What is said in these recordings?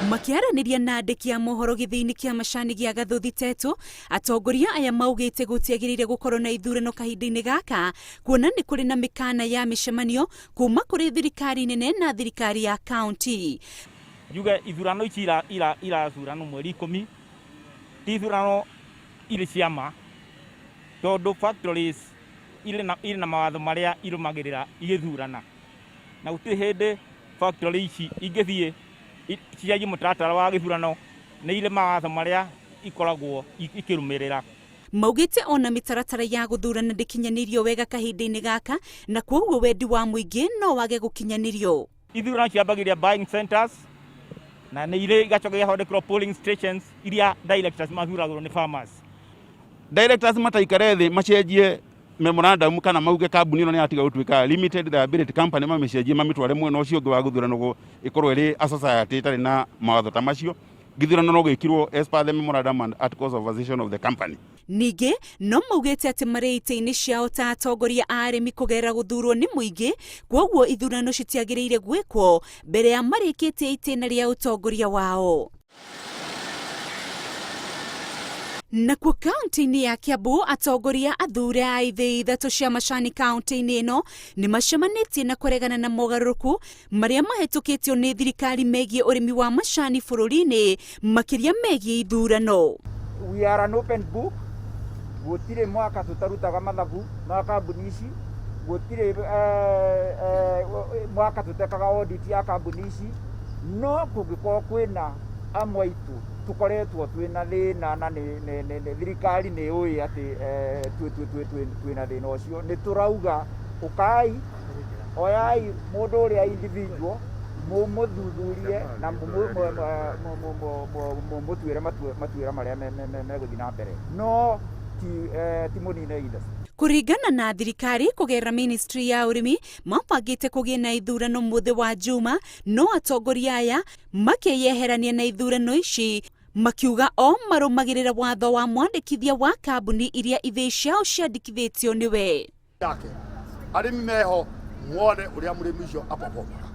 Makĩaranĩria na andĩki a mohoro gĩthĩi-inĩ kĩa macani gĩa Gathuthi Tetu, atongoria aya maugĩte gũtiagĩrĩire gũkorwo na ithurano kahinda-inĩ gaka kuona nĩ kũrĩ na mĩkana ya mĩcemanio kuma kũrĩ thirikari nene na thirikari ya kaunti. Njuge ithurano ici irathuranwo mweri 10 ti ithurano irĩ cia ma tondũ factories irĩ na mawatho marĩa irũmagĩrĩra igĩthurana, na gũtirĩ hĩndĩ factory ici ingĩthiĩ cicenjie mũtaratara wa gĩthurano, nĩ irĩ mawatho marĩa ikoragwo ikĩrũmĩrĩra. Maugĩte ona mĩtaratara ya gũthurana ndĩkinyanĩirio wega kahinda-inĩ gaka na kwoguo wendi wa mũingĩ no wage gũkinyanĩrio. Ithurano ciambagĩrĩria buying centers na nĩ irĩ igacoka igathondekerwo polling stations iria directors mathuragĩrwo nĩ farmers. Directors mataikare thĩ macenjie memorandum kana mauge kambuni ĩno nĩ yatiga gũtuĩka limited liability company, mamĩcenjie mamĩtware mwena ũcio ũngĩ wa gũthurano ĩkorwo ĩrĩ a society ĩtarĩ na mawatho ta macio. Gĩthurano no gĩkirwo as per the memorandum and articles of association of the company. Ningĩ no maugĩte atĩ marĩ itĩ-inĩ ciao ta atongoria a arĩmi kũgerera gũthurwo nĩ mũingĩ, kwoguo ithurano citiagĩrĩire gwĩkwo mbere ya marĩkĩtie itĩna rĩa ũtongoria wao. Nakuo kaunti-inĩ ya Kiambu, atongoria athure a ithĩi ithatũ cia macani kaunti-inĩ ĩno nĩ macemanĩtie na kũregana na mogarũrũku marĩa mahĩtũkĩtio nĩ thirikari megiĩ ũrĩmi wa macani bũrũri-inĩ, makĩria megiĩ ithurano. We are an open book, gũtirĩ mwaka tũtarutaga mathabu ma kambuni ici, gũtirĩ mwaka tũtekaga audit ya kambuni ici, no kũngĩkorwo kwĩna amwe aitũ tũkoretwo twĩna thĩna na thirikari nĩ yũĩ atĩ twĩna thĩna ũcio, nĩ tũrauga ũkai, oyai mũndũ ũrĩa individual mũmũthuthurie na mũmũtuĩre matuĩra marĩa megũthiĩ na mbere, no ti mũnine industry. Kũringana na thirikari kũgerera ministry ya ũrĩmi, mabangĩte kũgĩe na ithurano mũthĩ wa Juma, no atongoria aya makeyeherania na ithurano ici makiuga o marũmagĩrĩra watho wa mwandĩkithia wa kambuni iria ithĩi ciao ciandĩkithĩtio nĩwe. Yake arĩmi meho muone ũrĩa mũrĩmi ũcio aperformaga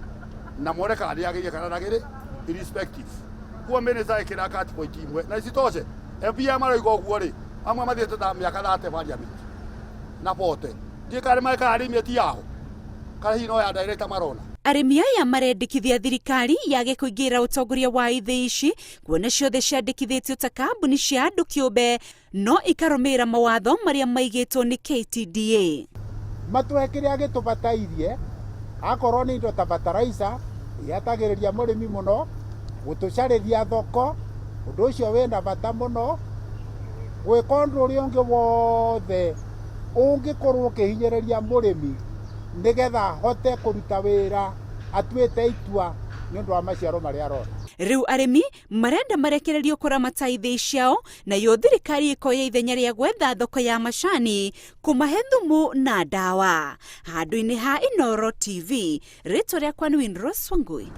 na muone kana nĩ agĩrĩire kana ndagĩrĩ irrespective kuo minister ĩkĩra cut point imwe na isitoshe MP aya maroiga ũguo rĩ amwe mathiĩte ta mĩaka 30 parliament na 40 ndiĩ kana nĩ marekaga arĩmi eti yao kana hihi no ya director marona. Arĩmi aya marendekithia thirikari yage kũingĩrĩra ũtongoria wa ithĩi ici kuona ciothe ciandĩkithĩtio ta kambuni cia andũ kĩũmbe no ikarũmĩrĩra mawatho marĩa maigĩtwo nĩ KTDA. Matũhe kĩrĩa gĩtũbatairie, akorwo nĩ indo ta bataraitha, ĩhatagĩrĩria mũrĩmi mũno, gũtũcarĩria thoko, ũndũ ũcio wĩna bata mũno, gwĩka ũndũ ũrĩa ũngĩ wothe ũngĩkorwo ũkĩhinyĩrĩria mũrĩmi nĩgetha ahote kũruta wĩra atuĩte itua nĩ ũndũ wa maciaro marĩa arona. Rĩu arĩmi Marenda marekererio kũramata ithĩi ciao nayo thirikari ĩkoya ithenya rĩa gwetha thoko ya macani, kũmahe thumu na ndawa. Handũ-inĩ ha Inooro TV, rĩtwa rĩakwa nĩ Winrose Wangui.